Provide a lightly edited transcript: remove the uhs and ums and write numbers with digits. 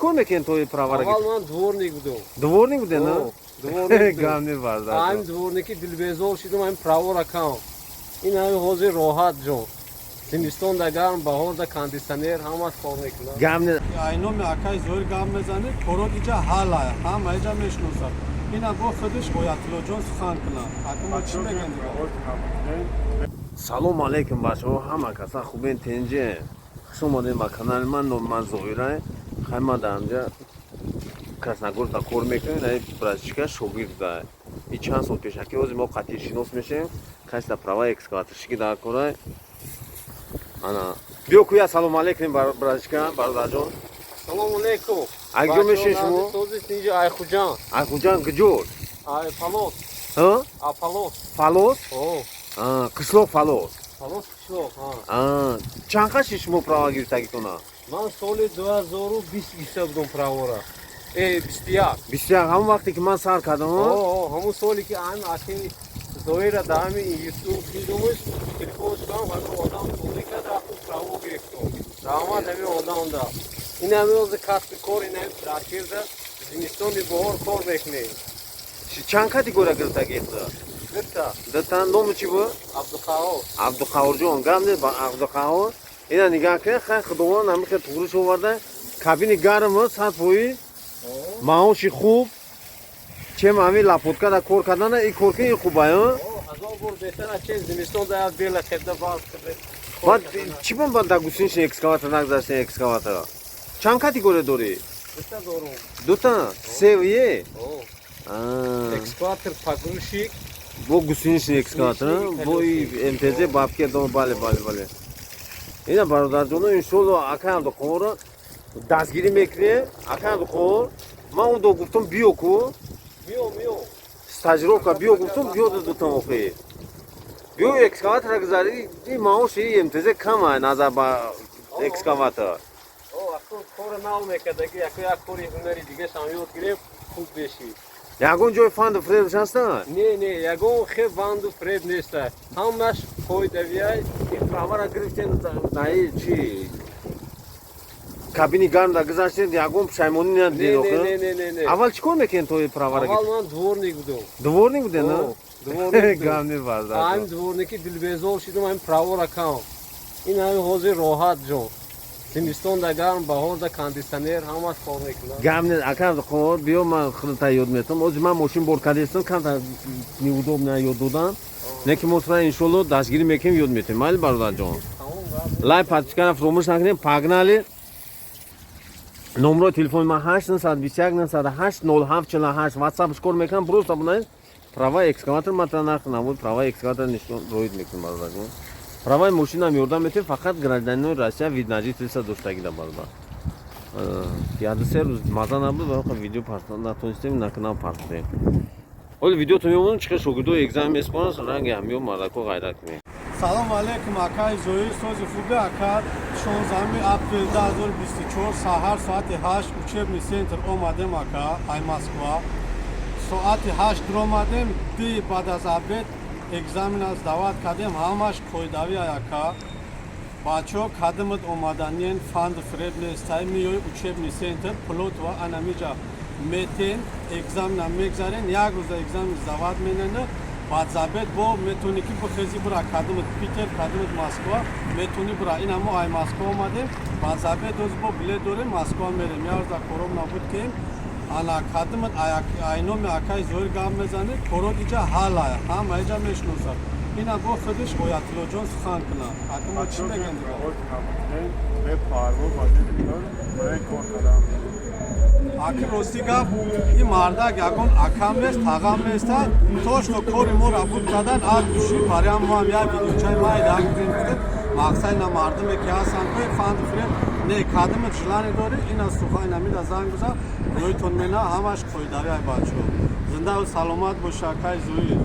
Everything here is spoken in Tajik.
кор мекунед то правара? Аввал ман дворник будам. Дворник буде, на? О, дворник будам. Гап не, бародар. Ҳамин дворники дилбезор шидум, ҳамин правора кам. Ин ҳамин ҳозир роҳат ҷон. Зимистон да гарм, баҳор да кондитсионер, ҳамаш кор мекунад. Гап не. Айноми акай Зоир гап мезанед, корот иҷа ҳалая, ҳама иҷа мешиносад. Ина бо худиш Оятуллоҷон сухан кунад. Ака, мо чӣ мегӯем дигар? Салом алейкум, бачаҳо, ҳама каса хубен, тенҷе? Хуш омадем ба канали ман. Номи ман Зоира. Хай, ман дар ҳамҷа Красногорска кор мекунем. Ай братишка шогирд да и чанд сол пешаки ҳозир мо қатъишинос мешем. Каста права экскаваторщики дар кора. Ана, биё куя, салом алейкум, братишка, бародарҷон. Салому алейкум. Ай куҷо мешин шумо? Созис инҷо Айхуҷан. Айхуҷан куҷо? Ай Фалос. Ҳа? А Фалос. Фалос? О. Қишлоқ Фалос. Фалос қишлоқ, ҳа. Чанд қаши шумо права гирифтагитона? Ман соли 2020 гирифта будам правора. 21. 21, ҳамон вақте ки ман сар кардам? О, ҳамон соле ки ҳамин аки Зоира дар ҳамин Ютуб дидумуш, телефон шудам, ҳамин одам тозӣ кард, рафтум, право гирифтум. Раҳмат ҳамин одамда. Ин ҳамин ҳозир касби кор, ин ҳамин трактирда зимистони баҳор кор мекунем. Чанд категория гирифтагиҳта? Дирта. Дата. Номи чӣ буд? Абдуқаҳор. Абдуқаҳорҷон, гап не, Абдуқаҳор. Ина нигаҳ кунед, хай, Худованд ҳамин хел туғриш оварда, кабини гарм, 100%, маоши хуб. Чем ҳамин лопаткада кор кардана, и кор кунӣ хубай. Ҳазор бор беҳтар аз чем зимистон да як бела хеда барф. Баъд чӣ бо баъд дар гусинишни экскаватор нагузаштен? Экскаватора чанд категория дорӣ? Дута дорум. Дута, севе? Экскаватор погрузчик. Бо гусинишни экскаватор, бо МТЗ бабке дом. Бале, ина, бародарҷоно, иншолло, акай Абдуқоҳорро дастгирӣ мекунем. Акай Абдуқоҳор, ман он до гуфтам, биё ку. Миё, миё. Стажировка биё гуфтам, биё дудутам. Охи, биё, экскаватора гузари, маоши МТЗ кама назар ба экскаватор. Кора нав мекардаги, яко як кори ҳунари дигашам ёд гирем, хуб беши. Ягон ҷои фанду фребш ҳаста? Не, ягон хе фанду фреб неста, ҳамаш қоидавиай. Правара гирифтен, наи чи кабини гармда гузаштед, ягон пушаймонӣ надидед? Аввал чӣ кор мекунед то правара? Аввал ман дворник будам. Дворник будед, на? Дворник. Гап не, бародар. Ҳамин дворники дилбезор шидум, ҳамин правора кам. Ин ҳамин ҳозир роҳат ҷон. Зимистон да гарм, баҳор да кондитсионер, ҳамаш кор мекунад. Гап не, ака Абдуқоҳор, биё, ман худата ёд метам. Ҳозир ман мошин бор кардастам, камтар неудобно ёд додан. Не ки мо тура иншолло дастгирӣ мекунем, ёд метем. Майли, бародарҷон? Лайк, подпискара фуромӯш накунем. Погнали. Номрои телефони ман 8 921 908 07 48, ватсапш кор мекунам. Просто бунед, права экскаватор мата нарх набуд, права экскаватор нишон роид мекунем, бародарҷон. Праваи мошинам ёрдам метем, фақат гражданинои Россия вид на жительство доштагида, бародар. Яду се рӯз маза набуд ва видео натонистем, накунам, партоем. Ҳоли видеото мемонам, чӣ хел шогирдои экзамен меспоранд, ранги ҳамиё мардако ғайрат кунем. Салому алейкум, акаи Зоир, сози хубе, ака? 16 апрел 2024, саҳар соати 8 учебный центр омадем, ака. Ай Москва соати 8 дуромадем, ди баъд аз обед экзамена сдавать кардем, ҳамаш қоидавӣ, ака. Бачаҳо, кадимат омаданиен, фанду фреб нестай. Миёи учебный центр Плотва, анамиҷа метен, экзамена мегзарен, як рӯза экзамен сдавать менена, баъд за обед бо метавонӣ ки бихези, бура кадимат Питер, кадимат Москва метавонӣ бура. Ин ҳамо ай Москва омадем, баъд за обед оз бо билет дорем, Москва мерем. Як рӯза кором набуд кем. Ана, кадимат айноми акаи Зоир гап мезанед, корот иҷа ҳалая, ҳама иҷа мешиносад. Ина бо худиш Оятуллоҷон сухан кунад. Ака, мо чӣ мегӯем дигар? Бепарво ба дили пур барои кор кардам. Аки, рости гап, ин мардак ягон акам нест, тағам неста, то что кори моро буд кардан аз души. Бароям мо ҳам як видеочаи майда гуфтем, мақсад ина мардуме ки ҳастанд, ко фанду фреб не. Кадимат желание дорӣ, ина сухан, ина мида занг бизан, рӯйтон мена, ҳамаш қоидави. Ай бачаҳо, зиндаву саломат боша, акаи Зоир.